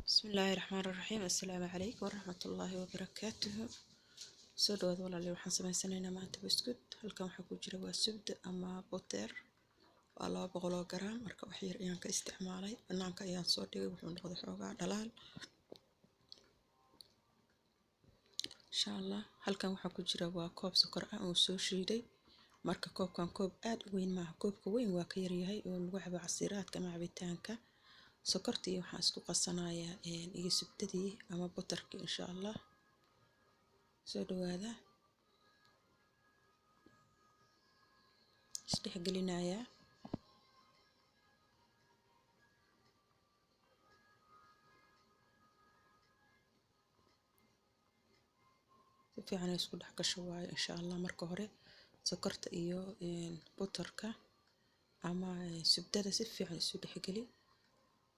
بسم الله الرحمن الرحيم. السلام عليكم ورحمة الله وبركاته. Soo dhawaad walaalayaal, waxaan samaysanaynaa maanta buskud. Halkan waxaa ku jira waa subd ama butter, waa 200 garaam. Marka wax yar ayaan ka isticmaalay, banaanka ayaan soo dhigay, wuxuu noqday xoogaa dhalaal insha Allah. Halkan waxaa ku jira waa koob sokor ah oo soo shiiday. Marka koobkan koob aad u weyn maaha, koobka weyn waa ka yaryahay oo lagu cabo casiiraadka ama cabitaanka. Sokortii waxaan isku qasanayaa iyo subdadii ama butterkii insha Allah. Soo dhawaada, isdhexgelinayaa. Si fiican ay isku dhex gasho waayo insha Allah. Marka hore sokorta iyo butterka ama subdada si fiican isu dhexgeli.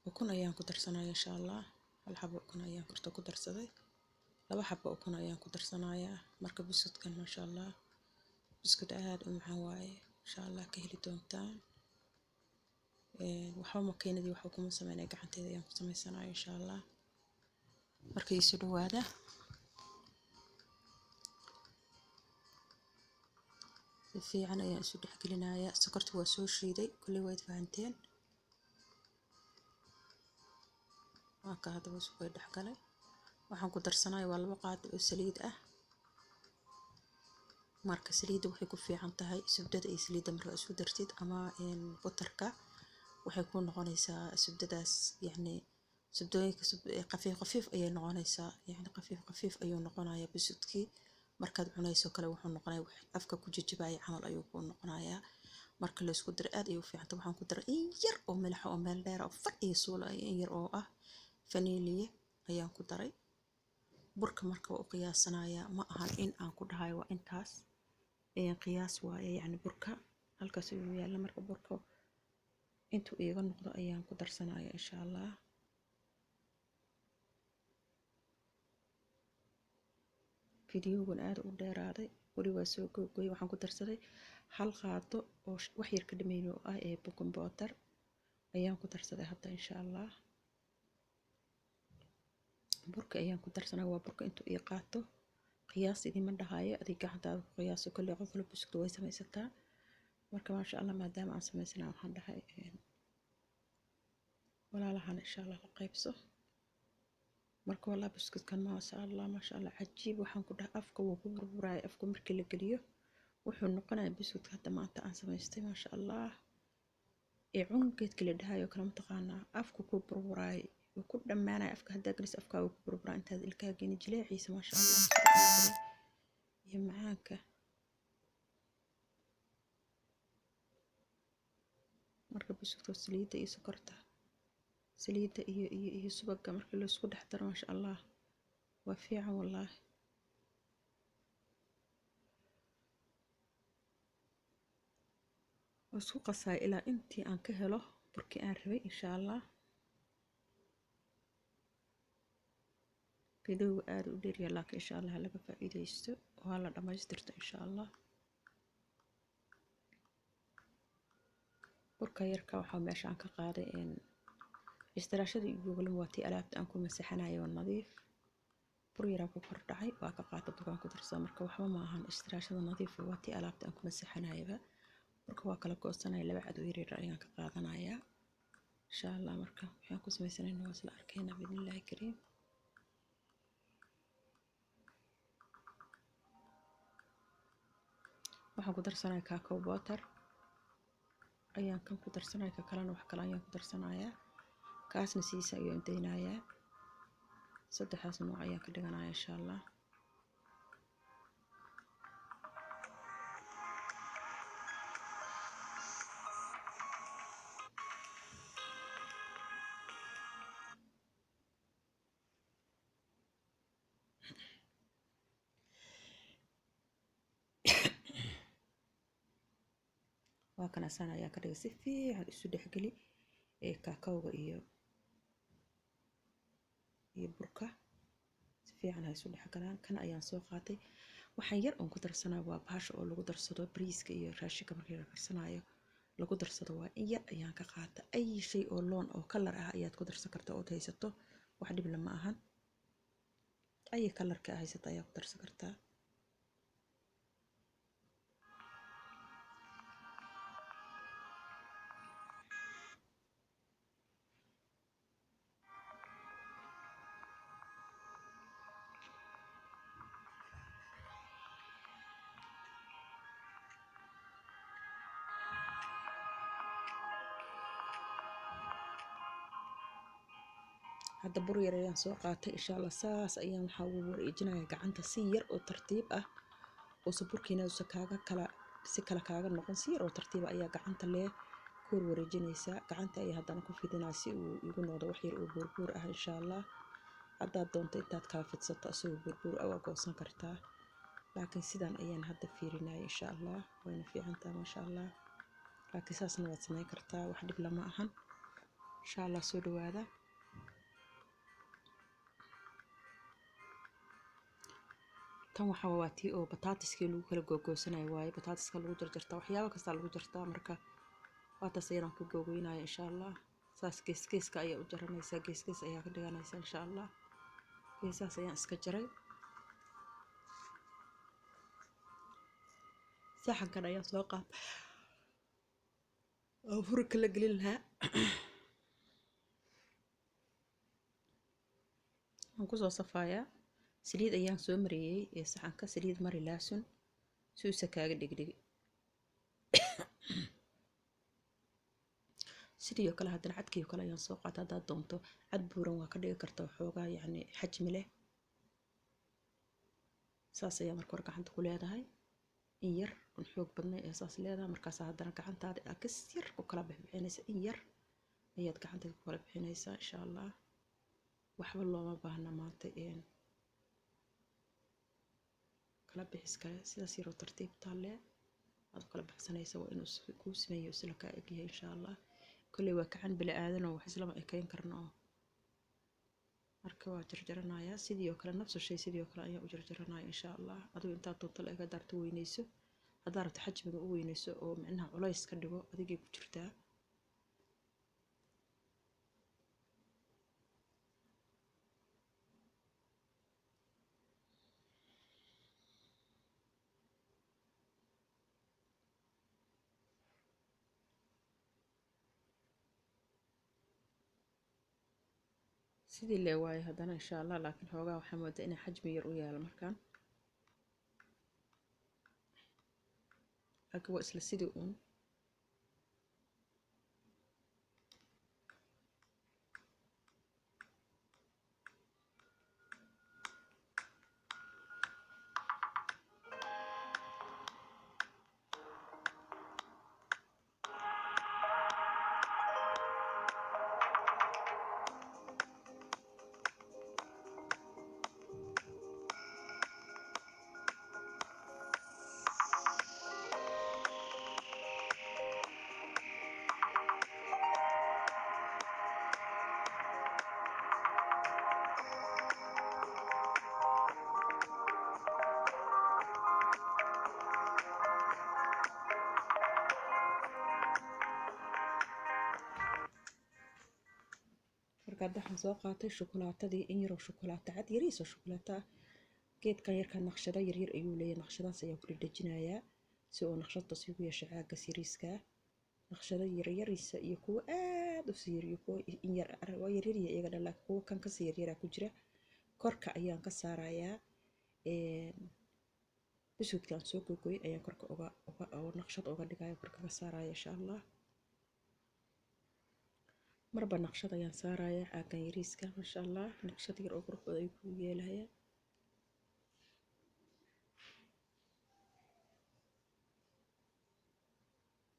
Ukun ayaan ku darsanaya insha Allah, hal xabo ukun ayaan korta ku darsaday, 2 xabo ukun ayaan ku darsanayaa. Marka buskudkan maasha Allah buskud aad u macaan waaye insha Allah, ka heli doontaan. Waxba makiinadii waxba kuma sameynaya, gacanteeda ayaan ku sameysanaya insha Allah. Marka isu dhawaada, si fiican ayaan isu dhexgelinayaa. Sokorta waa soo shiiday, kulley waad fahanteen. Waa ka haddaba isku dhexgalay. Waxaan ku darsanaya waa 2 qaado oo saliid ah. Marka saliidda waxay ku fiican tahay subdada iyo saliidda marka isku dartid ama butterka, waxay ku noqonaysaa subdadaas yacni subdooyinka khafiif khafiif ayay noqonaysaa, yacni khafiif khafiif ayuu noqonayaa busudkii. Markaad cunayso kale wuxuu noqonayaa wax afka ku jajabaya camal ayuu ku noqonayaa. Marka la isku daro aad ayuu u fiicanta. Waxaan ku daray in yar oo milix oo meel dheer oo far iyo suul ah, in yar oo ah faniiliye ayaan ku daray. Burka marka waa u qiyaasanayaa, ma ahan in aan ku dhahayo waa intaas, qiyaas waaye. Yacni burka halkaas ayuu yaalla. Marka burka intuu iiga noqdo ayaan ku darsanaya insha Allah. Fideogan aad u dheeraaday, weli waa soo googooyay. Waxaan ku darsaday 1 qaado oo wax yar ka dhimayn oo ah ee baking powder ayaan ku darsaday hadda insha Allah. Burka ayaan ku darsanaya, waa burka intuu ii qaato. Qiyaas idima dhahayo, adig gacantaada ku qiyaaso. Kolley qof walba buskud way samaysataa. Marka maasha Allah maadaama aan samaysanaa, waxaan dhahay walaalahan insha Allah la qaybso. Marka walaa buskudkan maasha Allah maasha Allah cajiib. Waxaan ku dhahay afka wuu ku burburaya, afka markii la geliyo wuxuu noqonayaa buskudka hadda maanta aan samaystay maasha Allah. Ee cungeedka la dhahayo kala mataqaanaa, afka ku burburaya, wuu ku dhammaanaya afka. Haddaa gelis afkaa wuu ku burburaa intaad ilkaha geeni, jileeciisa maasha Allah iyo macaanka. Marka buskudka saliidda iyo sokorta, saliidda iyo iyo iyo subaga marka la isku dhex daro maasha Allah waa fiican wallaahi. Waa isku qasaya ilaa intii aan ka helo burkii aan rabay insha Allah. Fiidiyowga aad u dheeryahay, laakiin insha Allah ha laga faa'iidaysto oo ha la dhammaystirto insha Allah. Burka yarka waxaa meesha aan ka qaaday istiraashada iyo gogolan, waa tii alaabta aan ku masaxanayo, waa nadiif. Bur yaraa ku kor dhacay, waa ka qaata burkaan ku darsadaa. Marka waxba ma ahan, istiraashada nadiif waa tii alaabta aan ku masaxanayaba. Burka waa kala goosanaya, 2 cad oo yaryar ayaan ka qaadanayaa insha Allah. Marka waxaan ku samaysanayna waa isla arkaynaa biidnillaahi kariim. Waxaan ku darsanaya cacao butter ayaan kan ku darsanaya, ka kalena wax kale ayaan ku darsanayaa, kaasna sidiisa ayaan daynayaa. 3daas nooc ayaan ka dhiganaya insha Allah. Waa kana saan ayaa ka dhigay, si fiican isu dhexgeli ee kaakawga iyo burka si fiican ha isu dhex galaan. Kan ayaan soo qaatay, waxaan yar oon ku darsanaa waa bahasha oo lagu darsado bariiska iyo raashinka markii la karsanayo lagu darsado, waa in yar ayaan ka qaata. Ay shay oo loon oo kalar ah ayaad ku darsan kartaa ood haysato, wax dhib lama ahan. Ay kalarka haysato ayaa ku darsan kartaa. Hadda bur yar ayaan soo qaatay insha Allah, saas ayaan waxaa ugu wareejinayaa gacanta si yar oo tartiib ah, oo burkiina uusan kaaga kala si kala kaaga noqon. Si yar oo tartiib ah ayaa gacanta lee ku wareejinaysaa. Gacanta ayaa haddana ku fidinaa si uu igu noqdo wax yar oo buurbuur ah insha Allah. Haddaad doonto intaad kala fidsato asagoo buurbuur ah waa goosan kartaa, laakiin sidan ayaan hadda fiirinaya insha Allah, wayna fiicantahay maasha Allah. Laakiin saasna waad samayn kartaa, wax dhib lama ahan insha Allah. Soo dhawaada. Tan waxaa waa tii oo bataatiskii lagu kala googoosanaayo waaye, bataatiska lagu jarjartaa, waxyaabo kasta lagu jartaa. Marka waa taas ayadaan ku googoynaya insha Allah. Saas gees geeska ayaa u jaranaysaa, gees gees ayaa ka dhiganaysaa insha Allah. Geesahaas ayaan iska jaray. Saxankan ayaan soo qaatay oo furka la gelin lahaa, waan kusoo safayaa. Saliid ayaan soo mariyey ee saxanka, saliid mari laasun si uusan kaaga dhigdhigi. Sidii oo kale haddana cadkii oo kale ayaan soo qaatay. Haddaad doonto cad buuran waa ka dhigi kartaa, waxoogaa yacni xajmi leh. Saas ayaa marka hore gacanta ku leedahay in yar un xoog badnay ee saas leedahay. Markaas haddana gacantaada aa kas yar ku kala bixbixinaysa, in yar ayaad gacanta ku kala bixinaysaa insha Allah. Waxba looma baahna maanta een kala bixis kale, sidaas yaroo tartiibtaa leh aad u kala baxsanaysa, waa inuu kuu sameeyo isla kaa egyahay insha Allah. Kolley waa gacan bili aadan oo wax islama ekayn karno oo marka waa jarjaranayaa sidii oo kale, nafsu shay sidii oo kale ayaan u jarjaranaya insha Allah. Adigu intaad doonto la eg, haddaad rabto weyneyso, haddaad rabto xajmiga u weyneyso oo micnaha culays ka dhigo, adigay ku jirtaa. Sidii lee waaye haddana insha Allah, laakiin xoogaa waxaa moodaa inay xajmi yar u yaalo markaan, laakiin waa isla sidii uun. Marka hadda waxaan soo qaatay shukulaatadii, in yaroo shukulaato cad, yariis oo shukulaato ah. Geedkan yarka naqshado yaryar ayuu leeyahay, naqshadaas ayaan ku dhedhejinayaa si uu naqshadaas ugu yeesho caaggas yariiska ah. Naqshado yaryariisa iyo kuwo aad u sii yar iyo kuwo in yar waa yaryarya iyaga dhan, laakiin kuwo kan kasii yaryaraa ku jira. Korka ayaan ka saarayaa buskudkaan soo gogoy ayaan korka uga uga oo naqshad uga dhigaya, korka ka saaraya insha Allah. Marba naqshad ayaan saaraya caagan yariiska maasha Allah, naqshad yar oo qurux badan ayuu kugu yeelaya.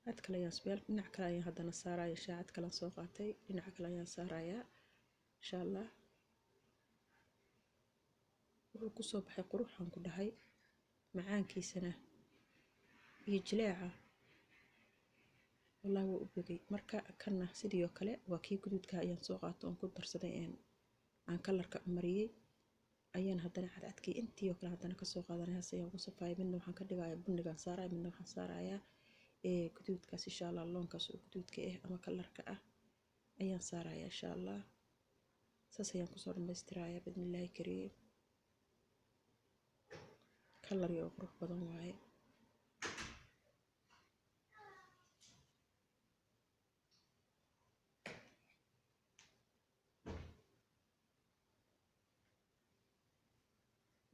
Cad kale ayaan meel dhinac kale ayaan haddana saaraya insha, cad kale soo qaatay, dhinaca kale ayaan saarayaa insha Allah. Wuxuu kusoo baxay quruxan ku dhahay, macaankiisana iyo jileeca wallahi waa u bogay. Marka kanna sidii oo kale waa kii guduudka ayaan soo qaato oon ku darsaday aan kalarka mariyey. Ayaan haddana cadcadkii intii oo kale haddana kasoo qaadanaya, saas ayaan ugu safaaya. Midna waxaan ka dhigayaa bunigaan saaraya, midna waxaan saarayaa guduudkaas insha Allah, loonkaas oo guduudka ah ama kalarka ah ayaan saaraya insha Allah. Saas ayaan kusoo dhamaystirayaa bidnillaahi kariim. Kalar oo qurux badan waaye.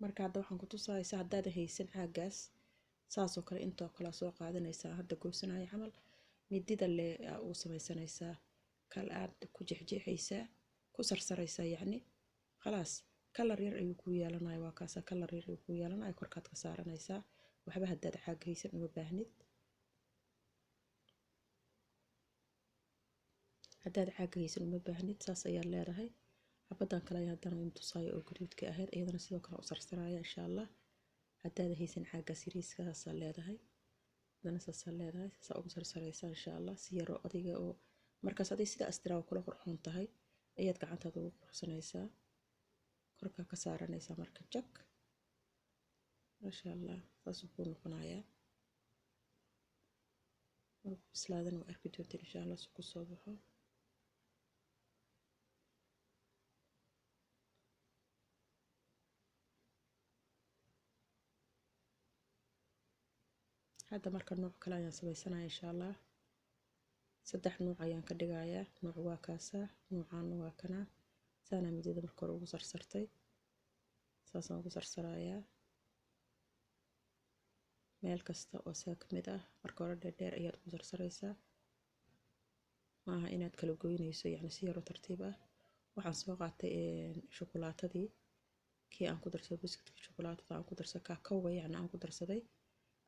Marka hadda waxaan ku tusaysaa haddaadan haysan caagaas, saasoo kale intoo kale soo qaadanaysaa. Hadda goosanaya camal midida le uu samaysanaysaa, kal aad ku jeexjeexaysaa, ku sarsaraysaa, yacni khalaas kalar yar ayuu kuu yeelanaya. Waa kaasa, kalar yar ayuu kuu yeelanaya, korkaad ka saaranaysaa. Waxba haddaad caag haysan uma baahnid, haddaad caag haysan uma baahnid, saas ayaad leedahay. Xabadan kale ayaa haddana idin tusaayo oo guduudka ahayd, iyadana sidoo kale u sarsaraya insha Allah. Haddaad haysan caagaas yariiska, saasaa leedahay, haddana saasaa leedahay, saasaa ugu sarsaraysaa insha Allah. Si yaroo adiga oo markaas adiga sida astiraa kula qurxoon tahay ayaad gacantaada ugu quruxsanaysaa, korkaa ka saaranaysaa. Marka jak maasha Allah saasuu kuu noqonayaa. Markuu bislaadana waa arki doontiin insha Allah si kusoo baxo. Hadda marka nooc kale ayaan samaysanaya insha Allah. 3 nuuc ayaan ka dhigayaa. Nuuc waa kaasaa, nuucaana waa kanaa. Saanaa midida marka hore ugu sarsartay, saasaan ugu sarsarayaa meel kasta oo saa ka mid ah. Marka hore dheerdheer ayaad ugu sarsaraysaa, maaha inaad kala goynayso, yacni si yaroo tartiib ah. Waxaan soo qaatay shukulaatadii kii aan ku darsaday buskudka, shukulaatada aan ku darsaday, kaakowga yacni aan ku darsaday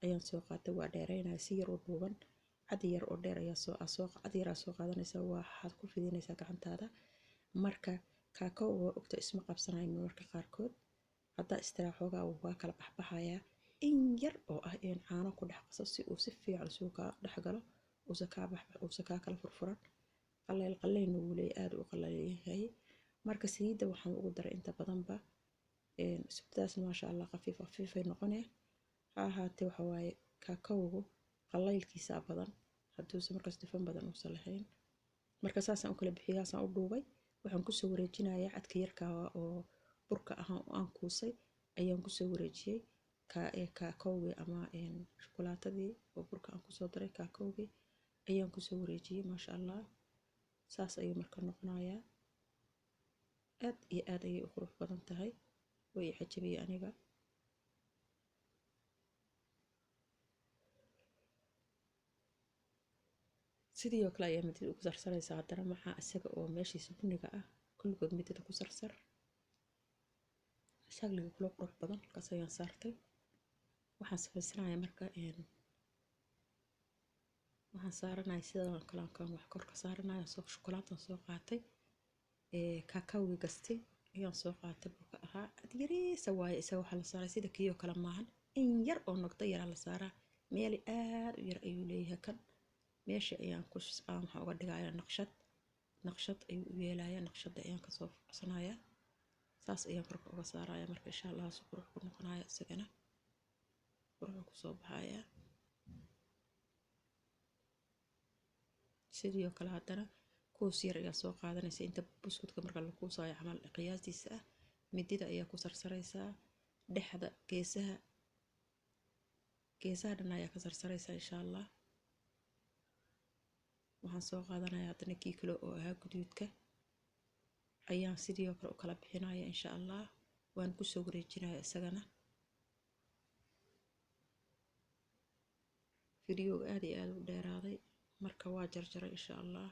ayaan soo qaatay. Waa dheeraynaya si yar oo dhuuban, cad yar oo dheer ayaa soo soo cad yaraa soo qaadanaysaa, waxaad ku fidinaysaa gacantaada. Marka kaakaw waa ogta isma qabsanayo marmarka qaarkood, haddaa istiraa xoogaa wuu kaa kala baxbaxayaa. In yar oo ah in caano ku dhex qaso si uu si fiican isugu kaa dhex galo, uusa kaa bax, uusa kaa kala furfuran. Qallayl qallaylna wuu leeyahay, aad u qallalyahay. Marka saliidda waxaan ugu daray inta badanba subtadaasna maasha Allah khafiif khafiifay noqonee. Ha ahaatee waxa waaye kaakowgu qalaylkiisaa badan hadduusan markaas dufan badan uusan lahayn. Marka saasaan u kala bixiyay, saasaan u dhuubay. Waxaan kusoo wareejinayaa cadka yarkaa oo burka ahaan oo aan kuusay ayaan kusoo wareejiyey kaakowgii ama shukulaatadii oo burka aan kusoo daray, kaakowgii ayaan kusoo wareejiyey. Maasha Allah saas ayuu marka noqonayaa. Aad iyo aad ayay u qurux badan tahay, way i cajabiyey aniga. Sidii oo kale ayaa midida ugu sarsaraysaa haddana maxaa isaga oo meeshiisa buniga ah, kulligood midida ku sarsar, shagliga kula qurux badan halkaas ayaan saartay. Waxaan samaysanayaa marka waxaan saaranaya sidan kale aan wax kor ka saaranaya. Soo shukulaataan soo qaatay, kaakawgii gastay ayaan soo qaatay burka ahaa, ad yariisa waaye isaga. Waxaa la saaray sida kii oo kale maahan, in yar oo nogdo yaraa la saaraa, meel aad u yar ayuu leeyahay kan. Meesha ayaan ku waxaan uga dhigayaa naqshad, naqshad ayuu u yeelayaa, naqshadda ayaan kasoo fuqsanayaa, saas ayaan korka uga saaraya. Marka insha Allah su qurux ku noqonaya, isagana quruxu kusoo baxaya. Sidii oo kale haddana kuus yar ayaa soo qaadanaysa, inta buskudka marka la kuusaayo camal qiyaastiisa ah, midida ayaa ku sarsaraysaa dhexda, geesaha, geesaha dhan ayaa ka sarsaraysaa insha Allah. Waxaan soo qaadanaya haddana kii kale oo ahaa guduudka ayaan sidii oo kale u kala bixinaya insha Allah, waan kusoo wareejinaya isagana. Fideoga aad iyo aad u dheeraaday, marka waa jarjaray insha Allah.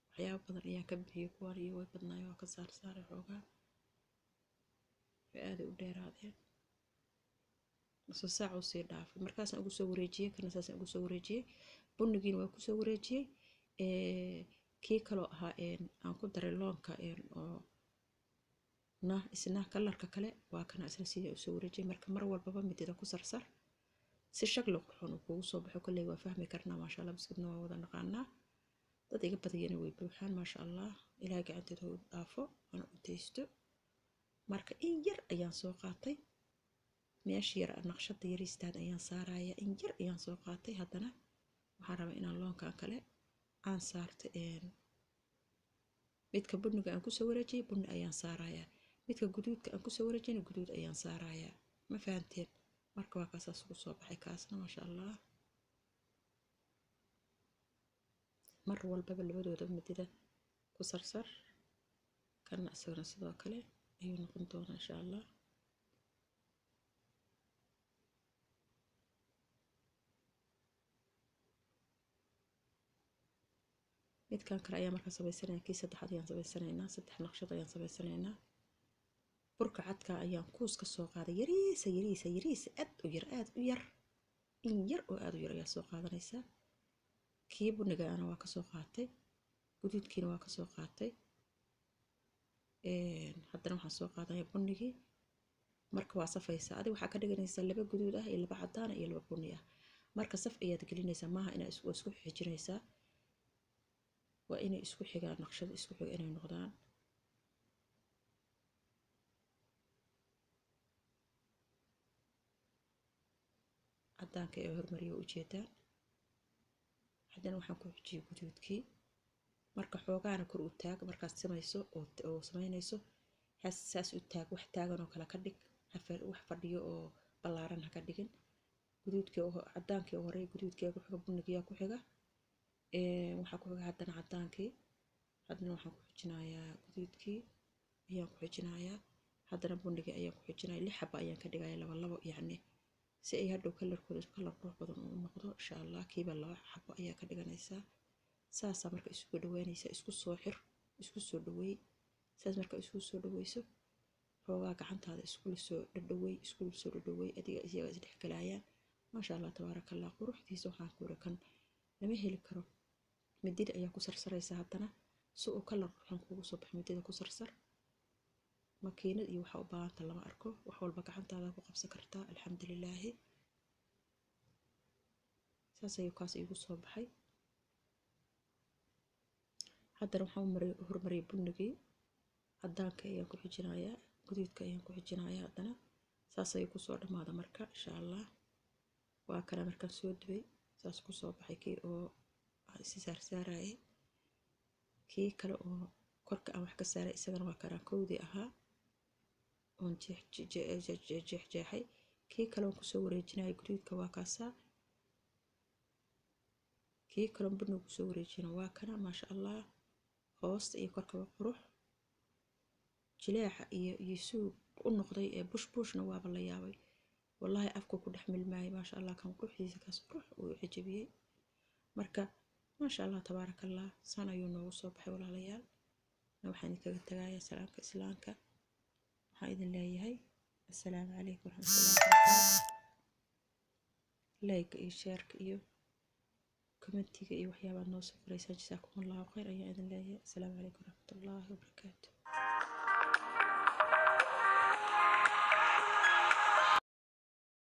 Waxyaabo badan ayaan ka bixiyey, kuwaan iyo way badnaay, waa ka saarsaaray xoogaa, way aaday u dheeraadeen, soo saac uu sii dhaafay. Markaasaan ugu soo wareejiyey kana, saasaan ugu soo wareejiyey. Bunigiina waa kusoo wareejiyey, kii kaloo ahaa aan ku daray loonka oo na isna kalarka kale waa kana, isna sidii usoo wareejiyey. Marka mar walbaba midida ku sarsar si shakli qurxoon uu kugu soo baxo. Kolley waa fahmi karnaa maasha Allah, biskudna waa wada naqaanaa, dad iga badiyana way buuxaan maasha Allah. Ilaahay gacanteeda u dhaafo ana u taysto. Marka in yar ayaan soo qaatay, meesha yar naqshada yariistaad ayaan saaraya, in yar ayaan soo qaatay. Haddana waxaan rabaa inaan loonkan kale aan saarto. Midka buniga aan kusoo wareejiyay buni ayaan saarayaa, midka guduudka aan kusoo wareejiyayna guduud ayaan saarayaa. Ma fahanteen? Marka waa kaasaas ugu soo baxay kaasna, maasha allah. Mar walbaba labadooda midida ku sarsar, kana isagana sidoo kale ayuu noqon doonaa insha allah. Midkan kale ayaa markaa samaysanaya, kii saddexaad ayaan samaysanaynaa, saddex naqshad ayaan samaysanaynaa. Burka cadka ayaan kuus ka soo qaaday, yariisa yariisa yariisa, aad u yar, aad u yar, in yar oo aad u yar ayaa soo qaadanaysaa. Kii bunigaana waa kasoo qaatay, guduudkiina waa kasoo qaatay. Haddana waxaan soo qaadanaya bunigii. Marka waa safaysaa, adiga waxaa ka dhiganaysaa 2 guduud ah iyo 2 cadaan ah iyo 2 buni ah. Marka saf ayaad gelinaysaa, maaha inaa isku xijinaysaa, waa inay isku xigaan, naqshada isku xiga inay noqdaan. Cadaanka ee hormariyo ujeedaan. Haddana waxaan ku xijiyey guduudkii. Marka xoogaana kor u taag markaad samayso oo samaynayso, saas u taag, wax taagan oo kale ka dhig, wax fadhiyo oo ballaaran ha ka dhigin. Guduudkii oo cadaankii oo horey, guduudkii ku xiga, bunigii ku xiga, waxaa ku xiga haddana cadaankii. Haddana waxaan ku xijinayaa guduudkii ayaan ku xijinayaa, haddana bunigii ayaan ku xijinayaa. 6 xaba ayaan ka dhigayaa, 2 2, yacni si ay hadhow kalarkooda kalar qurux badan u noqdo insha allah. Kiiba 2 xabo ayaa ka dhiganaysaa. Saasaa marka isugu dhaweynaysaa, isku soo xir, isku soo dhaweey. Saas marka isku soo dhaweyso, xoogaa gacantaada iskula soo dhadhaweey, iskula soo dhadhaweey, adiga iyaga isdhex galayaan. Maasha allah tabaarakallah, quruxdiisa waxaan ku iri kan lama heli karo. Midida ayaa ku sarsaraysaa haddana si uu kalar qurxoon kuugu soo baxo. Midida ku sarsar, makiinad iyo waxa u baahanta lama arko, wax walba gacantaada ku qabsan kartaa. Alxamdulilaahi, saas ayuu kaas iigu soo baxay. Haddana waxaan hormariyay bunigii, cadaanka ayaan ku xijinayaa, guduudka ayaan ku xijinayaa. Haddana saas ayuu kusoo dhamaada marka insha allah. Waa kana markaan soo dubay saas kusoo baxay kii oo isi saarsaarayay. Kii kale oo korka aan wax ka saaray isagana waa kanaa kowdii ahaa oon jeexjeexay. Kii kale oon kusoo wareejinayay guduudka waa kaasaa. Kii kale oon buniga kusoo wareejina waa kana. Maasha allah, hoosta iyo korkaba qurux, jileeca iyo suug u noqday ee bush bushna waaba la yaabay wallahi, afku ku dhex milmaayay. Maasha allah, kan quruxdiisa kaas qurux uu xijabiyey. Marka maasha allah tabaarakallah, saan ayuu noogu soo baxay walaalayaal. Waxaan idinkaga tagayaa salaamka islaamka, waxaan idin leeyahay assalaamu calaykum waraxmatullahi wabarakaatu. Like iyo shareka iyo commentiga iyo waxyaabaad noo soo qoraysaan, jasaakum allahu khayr ayaan idin leeyahay. Assalaamu calaykum waraxmatullahi wabarakaatu.